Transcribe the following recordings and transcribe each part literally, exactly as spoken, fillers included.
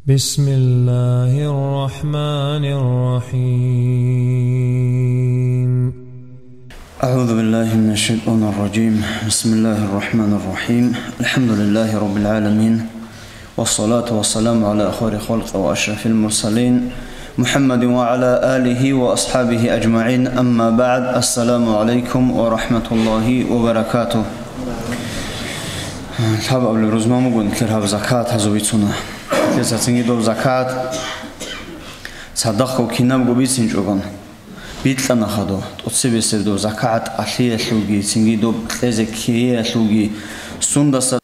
بسم الله الرحمن الرحيم. أعوذ بالله من الشيطان الرجيم. بسم الله الرحمن الرحيم. الحمد لله رب العالمين. والصلاة والسلام على خير خلق وأشرف المرسلين محمد وعلى آله وأصحابه أجمعين. أما بعد. السلام عليكم ورحمة الله وبركاته. Лъабабли рузман бугун, лъер гьаб закат гьазубицуна. Лъер цацинги доб закат цадахъго кинабго бицинчӀогон. Бикьана хадо, тӀоцебесеб доб закат алъиялъулги, цинги доб кьезе ккеялъулги, сундаса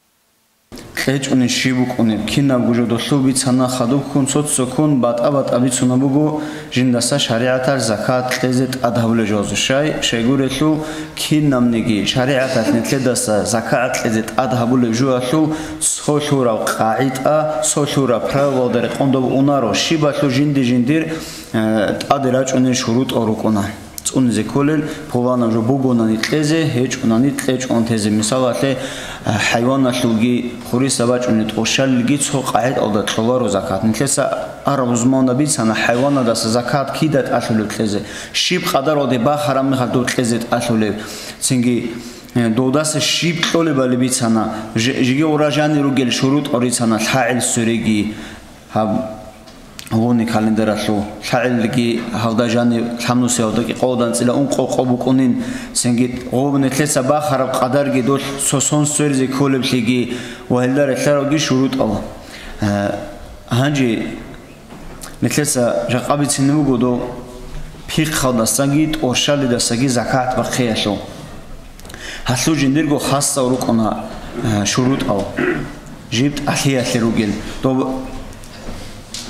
кьечӀунин щиб букӀунеб, кинабго жо долъул бицана хадубккун, цо-цоккун батӀа-батӀа бицуна буго, жиндаса шаригӀаталъ закат кьезе тӀад гьабулеб жоялъул щай, щайгурелъул, кинабниги шаригӀаталъ нилъедаса закат кьезе тӀад гьабулеб жоялъул цо лъураб къагӀида, цо лъураб правилалда рекъон доб унаро, щибалъул жинди-жиндир, э, тӀаде рачӀунел шурутӀал рукӀуна. ЦӀунизе кколел, пуланаб жо бугонани кьезе, гьечӀонани кьечӀон тезе. Мисалалъе, хӀайваналъулги, хуриса бачӀунел тӀоршалилги цо къагӀидалда кьоларо закат. Нилъеца араб рузманда бицана хӀайванадаса закат кида тӀалъулеб кьезе, щиб къадаралде бахараб мехалъ доб кьезе тӀалъулеб. Цинги, э, додаса щиб кьолебали бицана, же-, жеги гъура жанир ругел шурутӀал рицана, лъагӀел свереги, гьаб гъуни календаралъул, лъагӀелги гьалда жанив лъабнусиялда кӀикъоялда анцӀила ункъо къо букӀунин, цинги гъоб нилъеца бахараб къадарги долъ цо сон сверзе кколеблъиги ва гьелда релълъаралги шурутӀал. Э, гьанже нилъеца жакъа бицине буго дов пихъалдасаги тӀоршалидасаги закат бахъиялъул. Гьалъул жиндирго хасал рукӀуна, э, шурутӀал. Жиб тӀалъиялъе ругел. Доб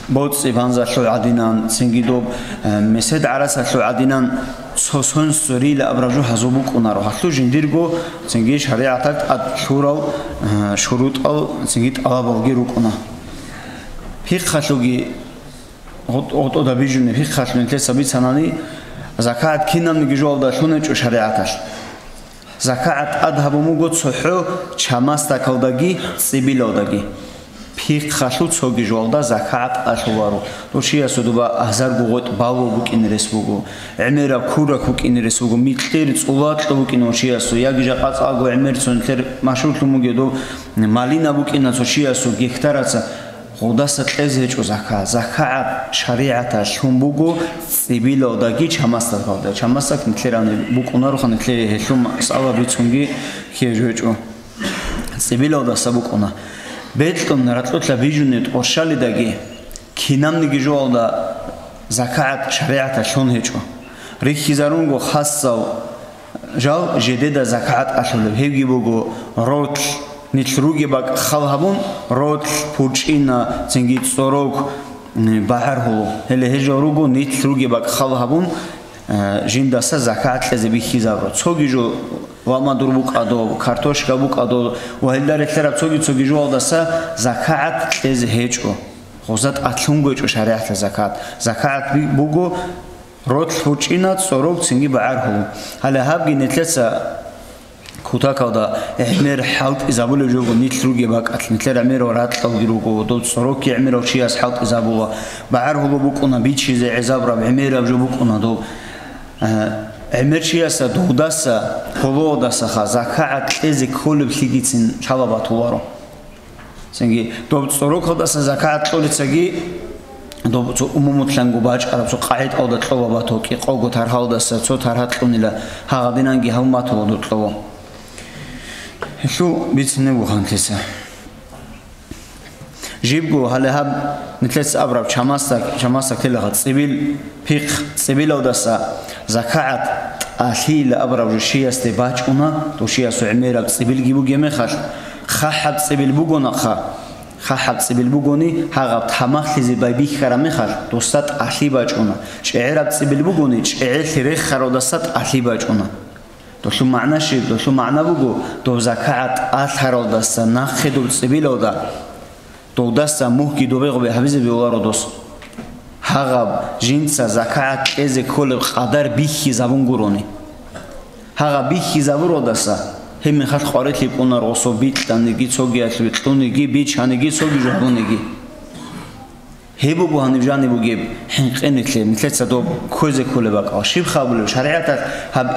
боцӀи-банзалъул гӀадинан, цинги доб, э, месед-гӀарасалъул гӀадинан цо сон сверила абраб жо гьазул букӀунаро. Гьалъул жиндирго цинги шаригӀаталъ тӀад лъурал, э, шурутӀал, цинги тӀалабалги рукӀуна. Пихъалъулги гъот-, гъотӀода бижунеб пихъалъ нилъеца бицанани, закагӀат кинабниги жоялда лъун гьечӀо шаригӀаталъ. ЗакагӀат тӀад гьабун буго цохӀо чамасдакалдаги цӀибилалдаги. Пихъалъул цоги жоялда закагӀат тӀалъуларо. Дов чиясул дуба азарго гъотӀ балув букӀине рес буго, гӀемераб курак букӀине рес буго, микьир цӀулакьу букӀине дов чиясул, яги жакъа цӀакъго гӀемер цо нилъер машгьурлъун бугеб доб малина букӀина цо чиясул гектараца. Гъудаса кьезе гьечӀо закагӀат. ЗакагӀат шаригӀаталъ лъун буго цӀибилалдаги чамасдакалда. Чамасдак нилъер гьаниб букӀунароха, нилъее гьелъул масъала бицунги ккезе гьечӀо. ЦӀибилалдаса букӀуна. Бекьун ракьулъа бижунеб тӀоршалидаги кинабниги жоялда закагӀат шаригӀаталъ лъун гьечӀо. Рихьизарунго хасав жал жидеда закагӀат тӀалъулеб, гьебги буго ротлъ, нилъ ругеб бакӀ хал гьабун, ротлъ, пурчӀина, цинги цӀорог, м, багӀар гьулу. Гьеле гьел жал руго нилъ ругеб бакӀ хал гьабун, э, жиндаса закагӀат кьезе бихьизабура. Цоги жо вамадур букӀадул, картошка букӀадул ва гьелда релълъараб цоги-цоги жоялдаса закагӀат кьезе гьечӀо. Гъуза тӀад лъун гьечӀо шаригӀаталъ закагӀат. ЗакагӀат би-, буго ротлъ пурчӀина, цӀорог, цинги багӀар гьулу. Гьале гьабги нилъеца кутакалда гӀемер хӀалтӀизабулеб жо буго нилъ ругеб бакӀалъ, нилъер гӀемерал ракьалги руго, дов цӀорокги гӀемерав чияс хӀалтӀизабула, багӀар гьулу букӀуна, бичизе гӀезабураб гӀемераб жо букӀуна дов. Э, гӀемер чиясда додаса, гьолодасаха закагӀат кьезе кколеблъигицин лъала батуларо. Цинги доб цӀорокалдаса закагӀат кьолицаги, доб цо умумулъанго бачӀараб цо къагӀидалда кьола бату, кӀикъого таргьалдаса цо таргьа кьунила, гьагъадинанги гьабун батула доб кьола. Гьелъул бицине буго гьанлъиса. Жибго гьале гьаб нилъеца абураб чамасдак, чамасдак телаха цӀибил, пихъ цӀибилалдаса закагӀат тӀалъила абураб жо чиясде бачӀуна, дов чиясул гӀемераб цӀибилги бугеб мехалъ, хъахӀаб цӀибил бугонахъа, хъахӀаб цӀибил бугони, гьагъаб тамахлъизе байбихьараб мехалъ, досда тӀалъи бачӀуна, чӀегӀераб цӀибил бугони, чӀегӀелъи реххаралдаса тӀалъи бачӀуна. Долъул магӀна щиб? Долъул магӀна буго, дов закагӀат тӀалъаралдаса нахъе доб цӀибилалда, довдаса мухьги добе-гъобе гьабизе бегьуларо дос. Гьагъаб жинца закагӀат кьезе кколеб къадар бихьизабун гурони. Гьагъаб бихьизабуралдаса, гьеб мехалъ къварилъи кӀунаро гъосо бикьаниги, цогиялъ бикьуниги, бичаниги, цоги жо гьабуниги. Гьеб буго гьаниб жаниб бугеб хӀинкъи нилъе, нилъеца доб кквезе кколеб бакӀал. Щиб хабулеб? ШаригӀаталъ гьаб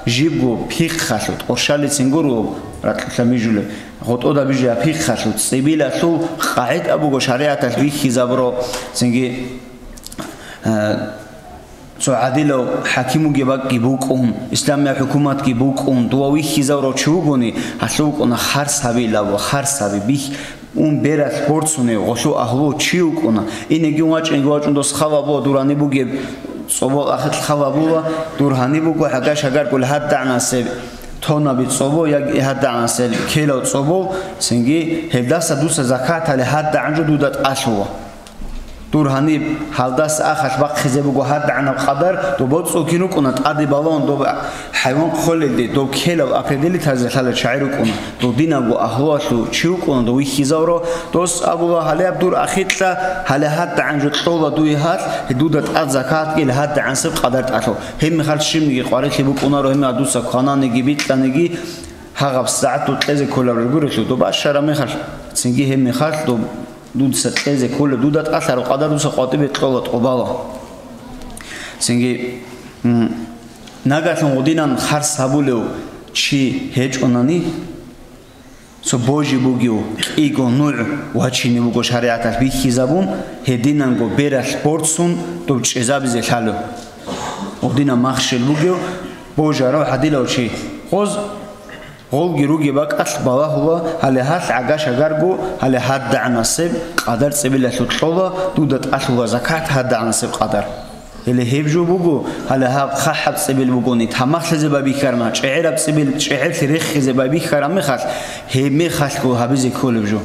жибго пихъалъу, тӀоршалицин гуро ракьулъа мижулеб, гъотӀода бижияб пихъалъу, цӀибилалъул къагӀида буго шаригӀаталъ бихьизабурал, цинги, э, цо гӀадилав хӀаким вугеб бакӀги букӀун, исламияб хӀукуматги букӀун, дова вихьизавурав чи вугони, гьалъул вукӀуна харс гьабилав ва харс гьаби бихь-, ун бералъ борцунев гъолъу агьлу чи вукӀуна. Инеги вачӀинги вачӀун дос хал гьабула дур гьаниб бугеб цӀобол ахикь хал гьабула, дур гьаниб буго гьагаш-гьагаргул гьаддагӀанасеб тонаби цӀобо яги гьаддагӀанасел ккелав цӀобол, цинги гьелдаса дуца закат гьале гьаддагӀан жо дуда тӀалъула. Дур гьаниб гьалдаса ахалъ бахъизе буго гьадагӀанаб къадар, доб боцӀулкин рукӀуна, тӀаде балагьун доб хӀайван хъолелде, доб ккелаб определить гьаризе лъалел чагӀи рукӀуна, дов динабго агьлуялъул чи вукӀуна, дов вихьизавурав, дос абула, гьале гьаб дур ахикьа, гьале гьадагӀан жо кьола дуе гьалъ, дуда тӀад закат кьел гьадагӀансеб къадар тӀалъу. Гьебмехалъ щибниги къварилъи букӀунаро, гьебмехалъ дуца квананиги, бикьаниги, гьагъаб сагӀат дов кьезе кколеб гурелъул, доб бащараб мехалъ, цинги гьебмехалъ доб Дуца кьезе ккола, дуда тӀалъараб къадар дуца къватӀибе кьола тӀубала. Цинги, м, нагагьлъун гъудинан харс гьабулев чи гьечӀонани, цо божи бугев кӀиго нугӀ вачине буго шаригӀаталъ бихьизабун, гьединанго бералъ борцун доб чӀезабизе лъалев. Гъудинан махщел бугев божарав гӀадилав чи. Гъоз Гъолги ругеб бакӀалъ балагьула, гьале гьалъ гӀагаш-гьагарго, гьале гьадагӀанасеб къадар цӀибилалъул кьола, дуда тӀалъула закат гьадагӀанасеб къадар. Гьеле гьеб жо буго, гьале гьаб хъахӀаб цӀибил бугони, тамахлъизе байбихьараб мехалъ, чӀегӀераб цӀибил чӀегӀерлъи рехизе байбихьараб мехалъ, гьеб мехалъго гьабизе кколеб жо.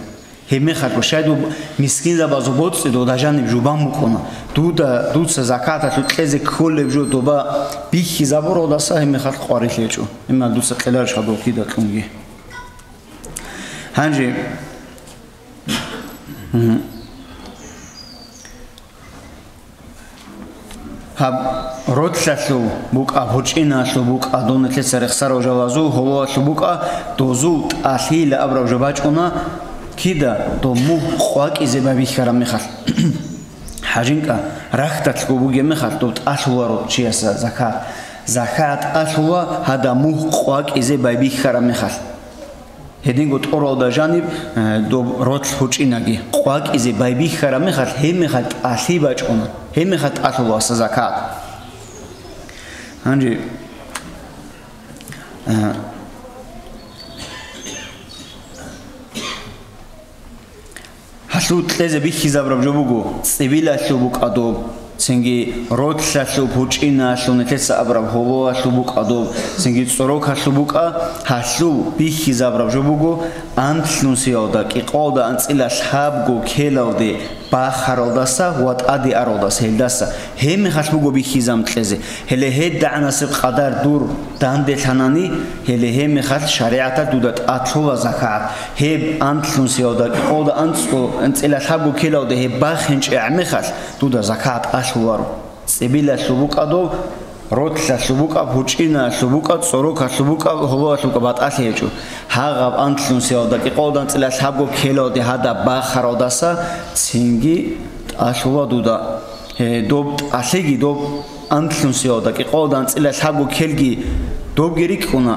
Гьебмехалъго, щай доб мискинзабазул боцӀи дов дажаниб жубан букӀуна, дуда, дуца закаталъул кьезе кколеб жо доба бихьизабуралдаса гьебмехалъ къварилъи гьечӀо. Гьебмехалъ дуца кьеларищ гьадур кида кьунги? Гьанже, мгм. Гьаб ролъалъул букӀа, гьучӀиналъул букӀа, дов нилъеца рехсарав жалазул гьололалъул букӀа, дозул тӀалъийила абураб жо бачӀуна, кида дов мугь къвакӀизе байбихьараб мехалъ. ХӀажинкӀа, рахьдалъго бугеб мехалъ дов тӀалъуларо чияса закат. Закат тӀалъула гьадаб мугь къвакӀизе байбихьараб мехалъ. Гьединго тӀоралда жаниб, э, доб ролъ гьучӀинаги къвакӀизе байбихьараб мехалъ, гьебмехалъ тӀалъи бачӀуна, гьебмехалъ тӀалъула гьасда закат. Гьанже, э, гьалъул кьезе бихьизабураб жо буго, цӀибилалъул букӀа доб, цинги ролъалъул, гьучӀиналъул, нилъеца абураб гьололалъул букӀа доб, цинги цӀорокалъул букӀа, гьалъул бихьизабураб жо буго, анлънусиялда, кӀикъоялда анцӀила лъабго ккелалде бахаралдаса ва тӀаде аралдаса, гьелдаса. Гьебмехалъ буго бихьизабун кьезе. Гьеле гьедагӀанасеб къадар дур данделъанани, гьеле гьебмехалъ шаригӀаталъ дуда тӀалъула закат. Гьеб анлънусиялда, кӀикъоялда анцӀго-, анцӀила лъабго ккелалде гьеб бахинчӀеб мехалъ дуда закат тӀалъуларо. ЦӀибилалъул букӀа дов, ролъалъул букӀа, гьучӀиналъул букӀа, цӀорокалъул букӀа, гьололалъул букӀа, батӀалъи гьечӀо. Гьагъаб анлънусиялда, кӀикъоялда анцӀила лъабго ккелалде гьадаб бахаралдаса цинги тӀалъула дуда. Гье, доб тӀалъиги доб анлънусиялда, кӀикъоялда анцӀила лъабго ккелги добги рикӀкӀуна.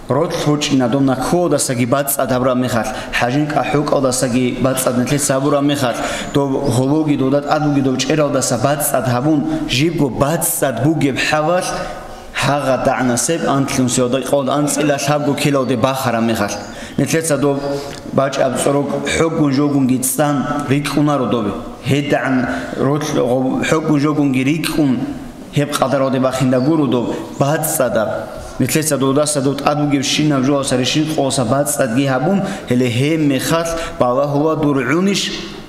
Ролъ гьучӀина дов накуялдасаги бацӀцӀад гьабураб мехалъ, хӀажинкӀа хӀукӀалдасаги бацӀцӀад нилъеца гьабураб мехалъ, дов гьологи дуда тӀад бугеб дов чӀералдаса бацӀцӀад гьабун, жибго бацӀцӀад бугеб хӀалалъ, гьагъадагӀанасеб анлънусиялда, кӀикъоялда анцӀила лъабго ккелалде бахараб мехалъ, нилъеца дов бачӀаб цӀорог хӀогун-жогунги цӀан рикӀкӀунаро добе. ГьедагӀан ролъ гъо-, хӀогун-жогунги рикӀкӀун, гьеб къадаралде бахинда гуро доб бацӀцӀадаб. Нилъеца додаса дов тӀад бугебщинаб жоялдаса рищин къоялдаса бацӀцӀадги гьабун, гьеле гьеб мехалъ балагьула дур гӀунищ,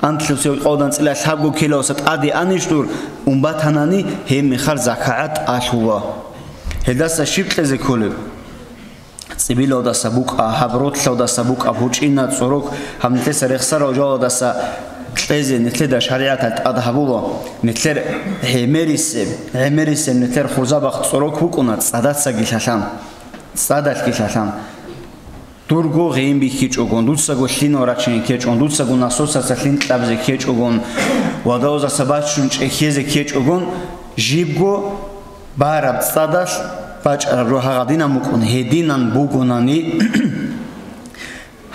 анлънусиялда, кӀикъоялда анцӀила лъабго ккелалдаса тӀаде анищ дур, ун батанани, гьеб мехалъ закагӀат тӀалъула. Гьелдаса щиб кьезе кколеб? ЦӀибилалдаса букӀа, гьаб ролъалдаса букӀа, гьучӀина цӀорог, гьаб нилъеца рехсарал жалаздаса кьезе нилъеда шаригӀаталъ тӀад гьабула. Нилъер гӀемерисеб, гӀемерисеб нилъер хурзабахъ цӀорог букӀуна цӀадацаги лъалъан, цӀадалъги лъалъан. Дурго гъейин бихьичӀогон, дуцаго лъинал рачине ккечӀогон, дуцаго насосаца лъин кьабизе ккечӀогон, Ва давзаса баччун чӀехьезе ккечӀогон, жибго бараб цӀадалъ бачӀараб жо гьагъадинан букӀун, гьединан бугонани,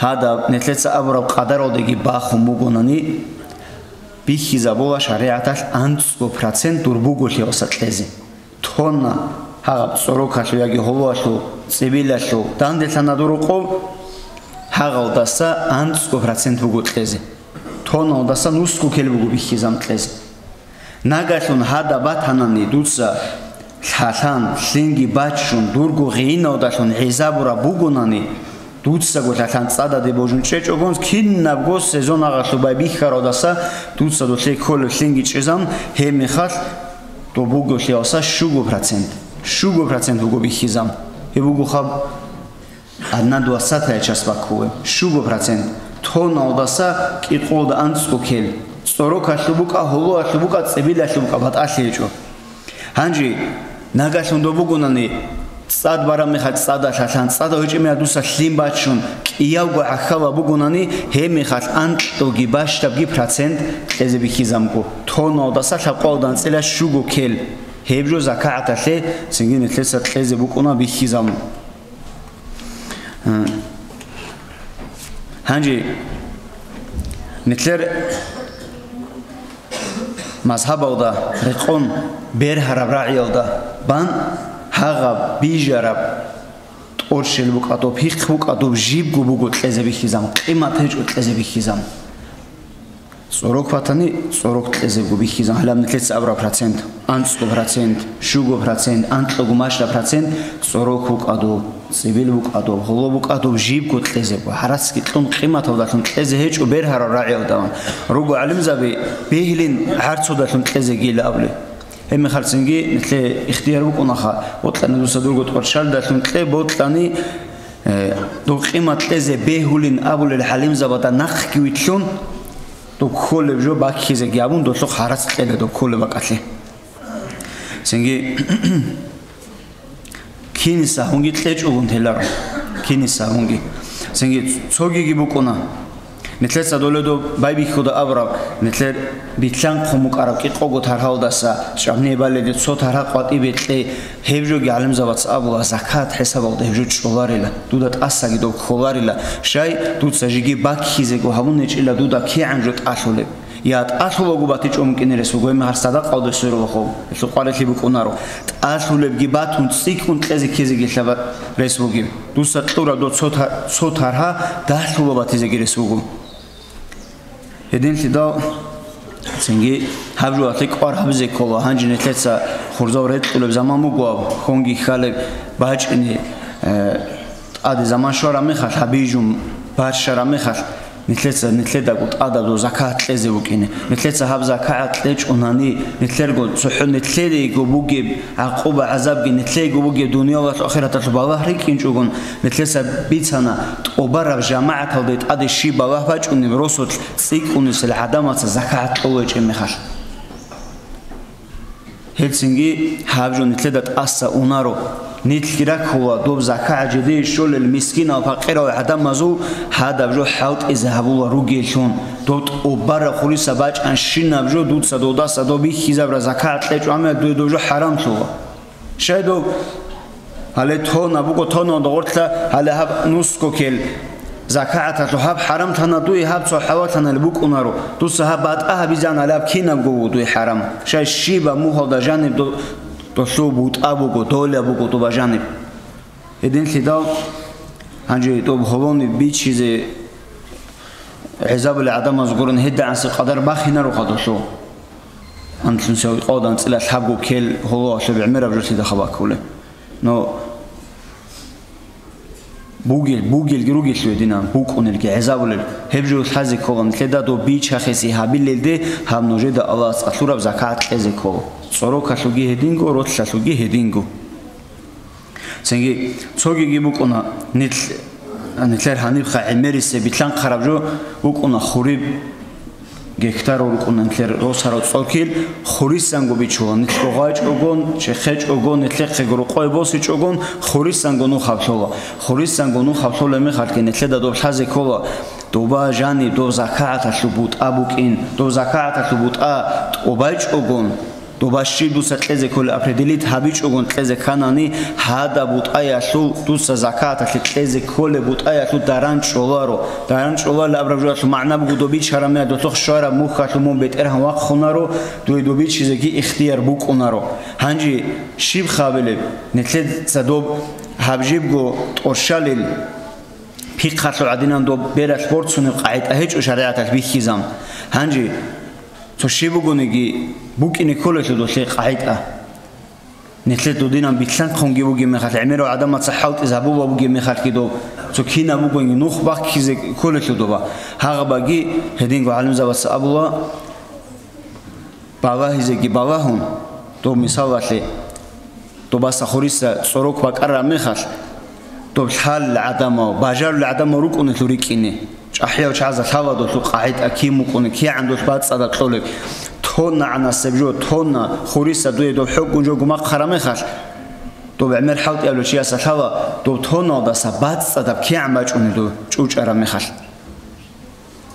гьадаб нилъеца абураб къадаралдеги бахун бугонани, бихьизабула шаригӀаталъ анцӀго процент дур буголъиялса кьезе. Тонна гьагъаб цӀорокалъул яги гьолуялъул, цӀибилалъул данделъана дур рукъов, гьагъалдаса анцӀго процент буго кьезе. Тонналдаса нусго кел буго бихьизабун кьезе. Нагагьлъун гьадаб батанани дуца лъалъан, лъинги баччун, дурго гъииналдалъун гӀезабураб бугонани, дуцаго лъалъан цӀададе божун чӀечӀогон, кинабго сезон гьагъалъуб байбихьаралдаса дуца долъей кколеб лъинги чӀезабун, гьебмехалъ доб буголъиялса щуго процент, щуго процент буго бихьизабун. Гьеб буго хаб Одна двадцатая часть баккулеб, щуго процент, тонналдаса кӀикъолда анцӀго кел, цӀорокалъул букӀа, гьолуялъул букӀа, цӀибилалъул букӀа, батӀалъи гьечӀо. Гьанже нагагьлъун доб бугонани, цӀад бараб мехалъ цӀадалъ лъалъан, цӀадав гьечӀеб мехалъ дуца лъим баччун, кӀиявго гӀахьалаб бугонани, гьеб мехалъ анкьабги бащдабги процент кьезе бихьизабун буго, тонналдаса лъабкъоялда анцӀила щуго кел, гьеб жо закагӀаталъе цинги нилъеца кьезе букӀуна бихьизабун. Гьанже нилъер мазгьабалда рекъон бергьараб рагӀиялда бан гьагъаб бижараб тӀорщел букӀа доб, пихъ букӀа доб, жибго буго кьезе бихьизабун, къимат гьечӀо кьезе бихьизабун. ЦӀорок батани, цӀорок кьезего бихьизабун, гьалаб нилъеца абураб процент, анцӀго процент, щуго процент, анкьабго бащдаб процент, цӀорок букӀа доб, цӀибил букӀа доб, гьоло букӀа доб, жибго кьезего, гьарацги кьун къиматалдалъун кьезе гьечӀо бергьараб рагӀиялдаван. Руго гӀалимзаби бегьлин гӀарцудалъун кьезегийилан абулеб. Гьебмехалцинги нилъее ихтияр букӀунаха, бокьани дуца дурго тӀорчалдалъун кье, бокьани, э, доб къимат кьезе бегьулин абулел гӀалимзабазда нахъги вилълъун, доб кколеб жо баккизеги абун, долъухъ гьарац кьела доб кколеб бакӀалъе. Цинги киниса гьунги кьечӀогун теларо. Киниса гьунги. Цинги цогиги букӀуна. Нилъеца доле доб байбихьуда абураб, нилъер билълъанхъун букӀараб кӀикъого таргьалдаса чӀагӀнияб баледе цо таргьа къватӀибе кье, гьеб жоги гӀалимзабаца абула, закат хӀисабалда гьеб жо чӀоларила, дуда тӀасаги доб кколарила, щай дуца жеги баккизего гьабун гьечӀила дуда кигӀан жо тӀалъулеб. Я тӀалъулаго батичӀо мукӀине рес буго, гьеб мехалъ садакъалде сверулахъо, гьелъул къварилъи букӀунаро. ТӀалъулебги батун цӀикӀкӀун кьезе ккезеги лъаба рес бугеб. Дуца кьураб доб цо та-, цо таргьа дагьлъула батизеги рес буго. Гьединлъидал цинги гьаб жугьалъе кӀвар гьабизе ккола, гьанже нилъеца хурзал рекьулеб заман буго аб, хьонги хьалеб бачӀине, э, тӀаде заман щвараб мехалъ, гьабижун барщараб мехалъ, нилъеца, нилъедаго тӀадаб доб закагӀат кьезе букӀине. Нилъеца гьаб закагӀат кьечӀунани, нилъерго цохӀо нилъеего бугеб гӀакъуба-гӀазабги, нилъеего бугеб дуниялалъ ахираталъул балагь рикӀкӀинчӀогон, нилъеца бицана, тӀубараб жамагӀаталде тӀаде щиб балагь бачӀунеб росулъ цӀикӀкӀунисел гӀадамаца закагӀат кьолеб гьечӀеб мехалъ. Гьелцинги гьаб жо нилъеда тӀаса унаро. Нилъги раккула доб закагӀат жидее щолел мискинал-пакъирал гӀадамазул гьадаб жо хӀалтӀизе гьабула ругеллъун. Доб тӀубараб хъулиса бачӀанщинаб жо дуца додаса доб бихьизабураб закагӀат кьечӀо, амма дуе доб жо хӀарамлъула. Щай доб Гьале тонна буго, тонна догъортлъа, гьале гьаб нусго кел. ЗакагӀаталъул гьаб хӀарамлъана дуе, гьаб цо хӀалаллъанали букӀунаро. Дуца гьаб батӀа гьабизан, гьале гьаб кинабго вуго дуе хӀарам. Щай щибаб мухьалда жаниб до-, долъул бутӀа буго, доля буго доба жаниб. Гьединлъидал гьанже доб гьолони бичизе гӀезабулел гӀадамаз гурун гьедигӀанси къадар бахинароха долъул. Анлъунсиял къодан цӀила лъабго кел гьоло лъеб гӀемераб жо лъида хабаккулеб. Но бугел, бугелги ругелъул гьединан, букӀунелги, гӀезабулел, гьеб жо лъазе ккола нилъеда доб бичахъеси гьабилелде гьаб нужеда Аллагьас кьалъураб закагӀат кьезе ккола. ЦӀорокалъулги гьединго, ролъалъулги гьединго. Цинги цогиги букӀуна, нилъ-, нилъер гьанибха гӀемерисеб билълъанхъараб жо букӀуна, хуриб гектар рукӀуна нилъер росарав цӀоркил, хурисанго бичула, нилъго гъачӀогон, чехечӀогон, нилъехъего рокъой босичӀогон, хурисанго нухаб лъола. Хурисанго нухаб лъолеб мехалъги нилъеда доб лъазе ккола, Доба жаниб доб закагӀаталъул бутӀа букӀин, доб закагӀаталъул бутӀа тӀубайчӀогон, доба щиб дуца кьезе кколеб определить гьабичӀогон кьезе кканани, гьадаб бутӀаялъул, дуца закагӀаталъе кьезе кколеб бутӀаялъул даран чӀоларо. Даран чӀоларел абураб жоялъул магӀна буго, доб бичараб мехалъ долъухъ щвараб мухьалъул мун БетӀергьан вахъунаро, дуе доб бичизеги ихтияр букӀунаро. Гьанже щиб хабилеб, нилъеца доб гьаб жибго тӀорщалил пихъалъул гӀадинан доб бералъ борцунеб къагӀида гьечӀо шаригӀаталъ бихьизаб. Гьанже цо щиб бугониги букӀине кколелъул долъе къагӀида. Нилъер додинан билълъанхъунги бугеб мехалъ, гӀемерав гӀадамаца хӀалтӀизе гьабула бугеб мехалъги доб, цо кинаб бугониги нух бахъизе кколелъул доба. Гьагъабаги гьединго гӀалимзабаца абула, балагьизеги балагьун, доб мисалалъе, добаса хуриса цӀорок бакӀараб мехалъ, доб лъалел гӀадамал, бажарулел гӀадамал рукӀунелъул рикӀкӀине, чӀахӀиял чагӀазда лъала долъул къагӀида кин букӀуне, кигӀан долъ бацӀцӀадаб кьолеб. Тонна гӀанасеб жо, тонна хуриса дуе доб хӀукму жо гумахъараб мехалъ, доб гӀемер хӀалтӀиялъул чияса лъала, доб тонналдаса бацӀцӀадаб кигӀан бачӀунеб доб чӀучӀараб мехалъ.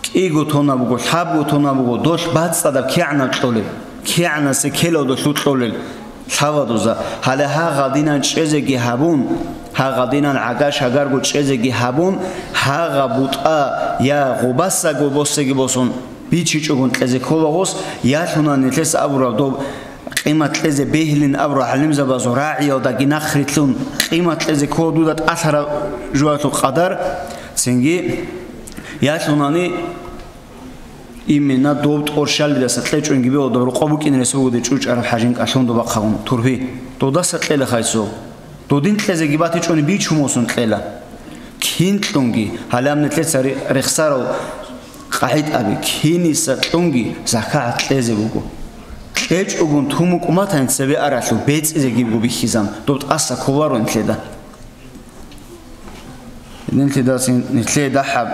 КӀиго тонна буго, лъабго тонна буго, долъ бацӀцӀадаб кигӀанаб кьолеб, кигӀанасе ккелалдалъул кьолел лъала доза. Гьале гьагъадинан чӀезеги гьабун, гьагъадинан гӀагар-шагарго чӀезеги гьабун, гьагъа бутӀа я гъубасаго босеги босун бичичӀогун кьезе ккола гъос, ялъуна нилъеца абураб доб къимат кьезе бегьилин абураб гӀалимзабазул рагӀиялдаги нахърилълъун къимат кьезе ккола дуда тӀалъараб жоялъул къадар, цинги ялъунани именно доб тӀорщалидаса кьечӀунги бегьула доб рокъоб букӀин рес бугоде чӀучӀараб хӀажин кӀалъун доба хъагун турби. Додаса кьела хайсо. Додин кьезеги батичӀони бичун мусун кьела. Кин кьунги, гьале гьаб нилъеца ре-, рехсарал къагӀидаби, киниса кьунги закагӀат кьезе буго. КьечӀогун тун мукӀуматани цебе аралъув бецӀизегибго бихьизан, доб тӀаса кколаро нилъеда. Нилъеда-, нилъеда гьаб.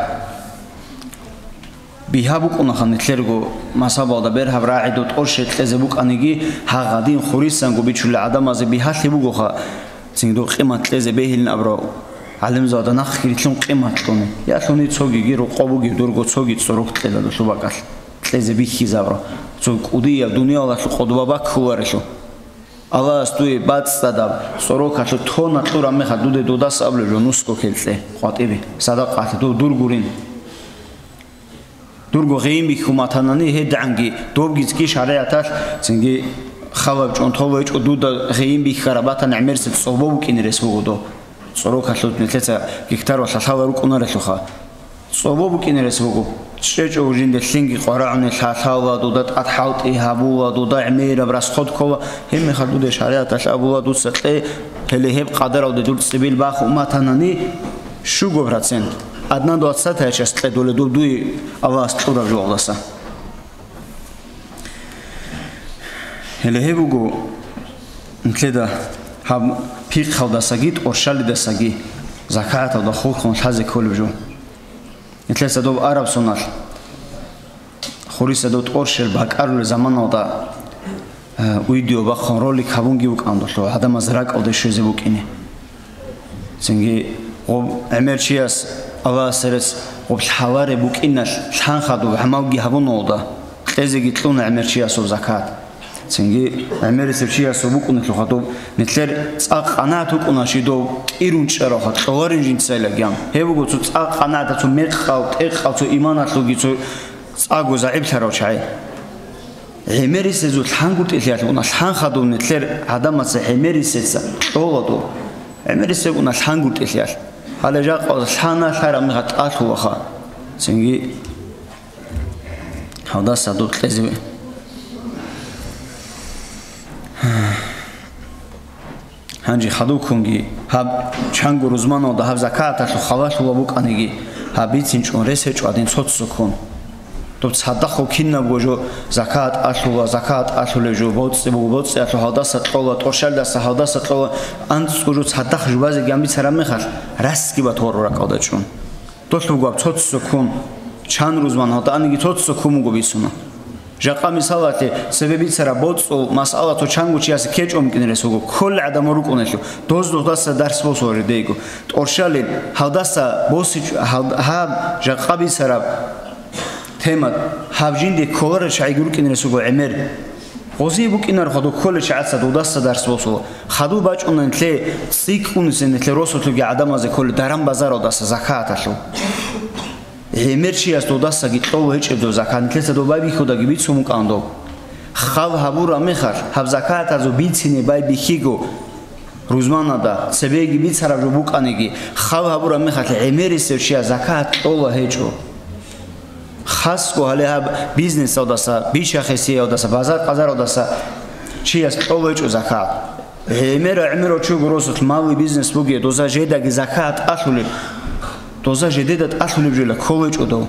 Бигьа букӀунаха нилъерго масабалда бергьаб рагӀидул тӀорщел кьезе букӀаниги, гьагъадин хурисанго бичулел гӀадамазе бигьалъи бугоха, цинги доб къимат кьезе бегьилин абурав гӀалимзабада нахъги рилълъун къимат кьуни. Ялъуни цогиги рокъоб бугеб дурго цоги цӀорок кьела долъул бакӀалъ кьезе бихьизабурав. Цо кӀудияб дуниялалъул къодоба баккуларелъул. Аллагьас дуе бацӀцӀадаб цӀорокалъул тонна кьураб мехалъ дуде додаса абулеб жо нусго ккел кье, къватӀибе, садакъалъе, дов дур гурин. Дурго гъейин бихьун батанани гьедигӀанги, добгицги шаригӀаталъ цинги халаб чӀун толеб гьечӀо, дуда гъейин бихьараб батани гӀемерисел цӀобо букӀине рес буго дов. ЦӀорокалъул нилъеца гектар ва лъалъала рукӀунарелъулха. ЦӀобо букӀине рес буго. ЧӀечӀо жинде лъинги къварагӀуни лъалъала, дуда тӀад хӀалтӀи гьабула, дуда гӀемераб расход ккола, гьеб мехалъ дуде шаригӀаталъ абула, дуца кье, гьеле гьеб къадаралде дур цӀибил бахун батанани, щуго процент, одна двадцатая часть кье доле доб дуе Аллагьас кьураб жоялдаса. Гьеле гьеб буго нилъеда гьаб пихъалдасаги тӀорщалидасаги закагӀаталда хурхун лъазе кколеб жо. Нилъеца доб араб соналъ, хуриса доб тӀорщел бакӀарулел заманалда, э, видео бахъун ролик гьабунги букӀан долъул гӀадамаз ракӀалде щвезе букӀине. Цинги гъоб гӀемер чияс Аллагьасе рецц гъоб лъалареб букӀиналъ лъанха доб гӀамалги гьабуналда, кьезеги кьуна гӀемер чиясул закат. Цинги гӀемерисев чиясул букӀунелъулха доб, нилъер цӀакъ къанагӀат вукӀуна чи дов кӀирун чӀаралха, кьоларин жинцайилан. Гьеб буго цо цӀакъ къанагӀатаб, цо мекъал, тӀекъал, цо иманалъулги цо цӀакъго загӀиплъарав чагӀи. ГӀемерисезул лъангутӀилъиялъ уна лъан хадуб нилъер гӀадамаца гӀемерисеца кьола дов. ГӀемерисев уна лъангутӀилъиялъ. Гьале жакъа лъана лъараб мехалъ тӀалъулаха. Цинги гьавдаса доб кьезе. Гьанже хадубккунги гьаб чанго рузманалда гьаб закагӀаталъул халалъула букӀаниги, гьаб бицинчӀун рес гьечӀо гьадин цо-цоккун. Доб цадахъго кинабго жо закагӀат алъула, закагӀат алъулеб жо боцӀи буго, боцӀиялъул гьалдаса кьола, тӀорщалдаса гьалдаса кьола, анцӀго жо цадахъ жубазе гьанбицараб мехалъ, расги батур ракӀалда чӀун. Долъ буго гьаб цо-цоккун, чан рузман гьалданиги цо-цоккун буго бицуна. Жакъа мисалалъе цебе бицараб боцӀул масъала цо чанго чиясе ккечӀо букӀинарес буго, кколел гӀадамал рукӀунелъул, доз додаса дарс босула жидейго. ТӀорщалин, гьалдаса босич-, гьал-, гьаб жакъа бицараб тема, гьаб жинде кколарел чагӀиги рукӀинарес буго гӀемер. Гъозие букӀинарха дов кколел чагӀаца додаса дарс босула. Хадув бачӀуна нилъе цӀикӀкӀунисен нилъер росулъуги гӀадамазе кколел даран-базаралдаса закаталъул. ГӀемер чияс додасаги кьоло гьечӀеб дов закат, нилъеца дов байбихьудаги бицун букӀан дов. Хал гьабураб мехалъ, гьаб закатазул бицине байбихьиго, рузманада, цебеги бицараб жо букӀаниги, хал гьабураб мехалъ гӀемерисев чияс закат кьоло гьечӀо. Хасго гьале гьаб бизнесалдаса, бича-хесиялдаса, базар-къазаралдаса чияс кьоло гьечӀо закат. ГӀемера-гӀемерав чи вуго росулъ малый бизнес бугев, доза жедаги закат тӀалъулеб, доза жедеда тӀалъулеб жойила кколо гьечӀо дов.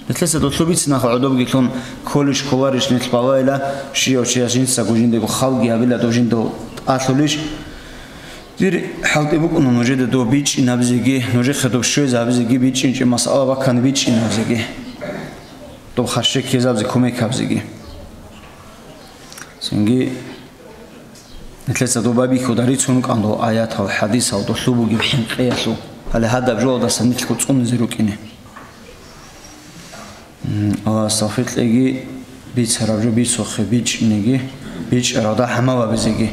Нилъеца долъу бицинахъа гӀодобги лъун кколищ, кколарищ нилъ балайила, щияв чияс жинцаго жиндего халги гьабила дов жинда тӀалъулищ. Дир хӀалтӀи букӀуна нужеда дов бичӀчӀинабизеги, нужехъе дов щвезабизеги, бичӀчӀинчӀеб масъала баккани бичӀчӀинабизеги, дов харщей ккезабизе кумек гьабизеги. Цинги нилъеца дов байбихьуда рицун рукӀан дов аятал, хӀадисал, долъу бугеб хӀинкъиялъул, гьале гьадаб жоялдаса нилъго цӀунизе рукӀине. М, Аллагьас тавфикъ кьеги, бицараб жо бицухъе, бичӀчӀинеги, бичӀчӀаралда гӀамал гьабизеги.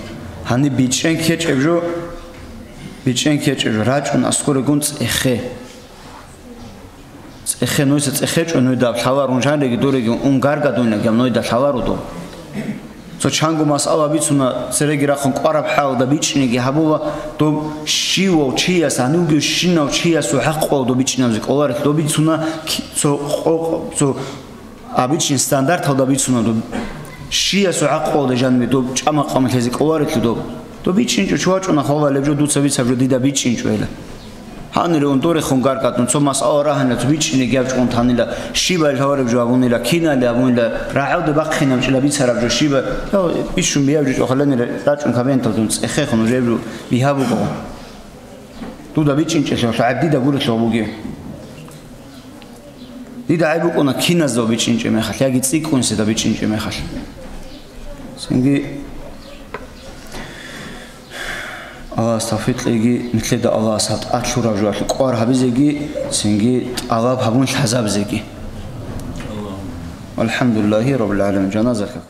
Гьаниб бичӀчӀен ккечӀеб жо, бичӀчӀен ккечӀеб жо, рачӀун аскӀорегун цӀехе. ЦӀехе, нойса цӀехечӀо, нойда лъаларун жанреги дореги ун гаргадуйнаги, нойда лъалару дов. Цо чанго масъала бицуна, цереги рахъун кӀвараб хӀалда бичӀчӀинеги гьабула, доб щивав чияс, гьанивги щинав чиясул хӀакъалда бичӀчӀинабизе кӀоларелъ доб бицуна, ки-, цо къо-, цо обычный стандарталда бицуна доб. Щиясул хӀакъалда жанибе доб чӀа-макъамалъезе кӀоларелъул доб. Доб бичӀчӀинчӀо чи вачӀуна хвалалеб жо, дуца бицаб жо дида бичӀчӀинчӀо гьела. Гьанир ун дорехун гаргадун, цо масъала рагьанила, цо бичӀчӀине гьаб чӀун танила, щибали гьавараб жо абунила, кинали абунила, рагӀалде бахъинаб чӀила бицараб жо щиба, я, бищун бияб жо чӀохаланира, рачӀун кабентал дун цӀехехун уже бу-, бигьа буго. Дуда бичӀчӀинчӀелъул гӀеб дида гурелъул бугев. Дида гӀеб букӀуна киназда бичӀчӀинчӀеб мехалъ, яги цӀикӀкӀунседа бичӀчӀинчӀеб мехалъ. Цинги Аллагьас тавфикъ кьеги, нилъеда Аллагьас гьаб тӀад лъураб жоялъе кӀвар гьабизеги, цинги тӀалаб гьабун лъазабизеги. АлхӀамдулиллагьи раббил гӀаламин. Жаназа какваз.